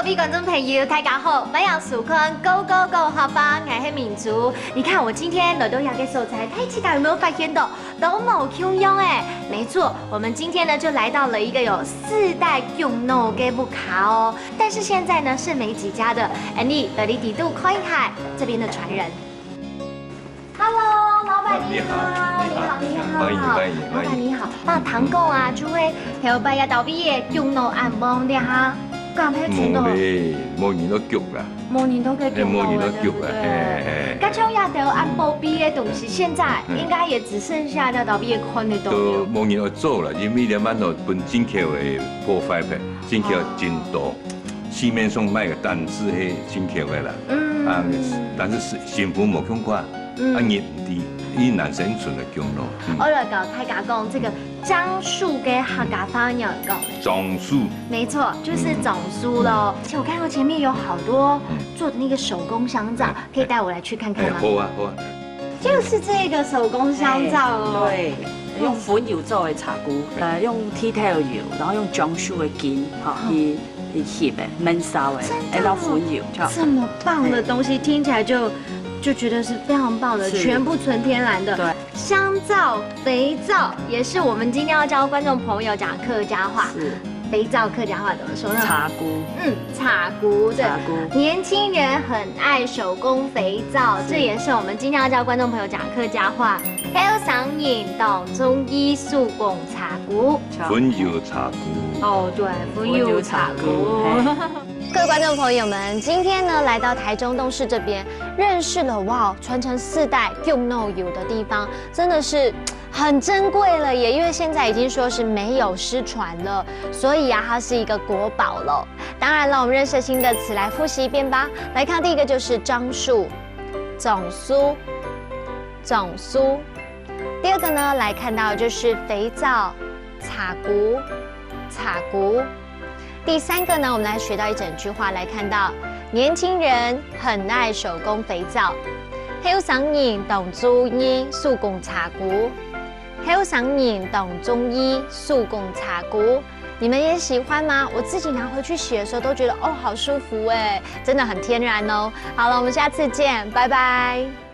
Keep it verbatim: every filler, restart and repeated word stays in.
各位觀眾朋友，大家好，歡迎收看《Go Go Go》客話，𠊎係明珠。你看我今天來到這個所在，大家有沒有發現到都無共樣欸？沒錯，我們今天呢就來到了一個有四代共老个屋下哦。但是現在呢剩沒幾家的，Andy，來你底肚看一下這邊的傳人。 Hello，老闆你好，你好，你好，你好，你好，歡迎，歡迎，歡迎。老闆你好，啊，聽講啊，就係後擺啊，倒枇仔共老恁旺這下，敢係真个？無咧，無人都腳啦。無人都去共老了，哎，無人都腳啦，對不對？嘿，嘿。該像這兜恁寶貝个東西，現在應該也只剩下這倒枇仔看得到了。都無人愛做啦，因為這滿都分進口个破壞品，進口真多。 市面上賣个單只係進口个啦，嗯。啊，但是新鮮無共款，嗯。啊，你毋知，佢難生存个共老。嗯。我來教大家講，這個樟樹个客家話仰講呢？樟樹。沒錯，就是樟樹咯。嗯。其實我看到前面有好多，嗯。做的那個手工香皂，嗯。可以帶我來去看看嗎？哎，好啊，好啊。就是這個手工香皂哦。哎，對，用粉油做个茶菇，呃，用地頭油，然後用樟樹个根，哈，嗯。去 去熻个，燜燒个，真的哦。然後粉油，就。這麼棒的東西，嗯。聽起來就，就覺得是非常棒的，是。全部純天然的。對。香皂、肥皂也是我們今天要教觀眾朋友講客家話。是。肥皂客家話怎麼說呢？茶菇。嗯，茶菇，對。茶菇。年輕人很愛手工肥皂，是。這也是我們今天要教觀眾朋友講客家話。後生人當中意手工茶菇。 粉油茶菇。哦，對，粉油茶菇。粉油茶菇，嘿。各位觀眾朋友們，今天呢，來到台中東勢這邊，認識了，哇，傳承四代共老油的地方，真的是很珍貴了耶，因為現在已經說是沒有失傳了，所以啊，它是一個國寶了。當然了，我們認識新的詞，來複習一遍吧。來看第一個就是樟樹，樟樹，樟樹。 第二個呢，來看到就是肥皂、茶菇、茶菇。第三個呢，我們來學到一整句話，來看到年輕人很愛手工肥皂，後生人當中意手工茶菇，後生人當中意手工茶菇。你們也喜歡嗎？我自己拿回去洗的時候都覺得，哦，好舒服欸，真的很天然哦。好了，我們下次見，拜拜。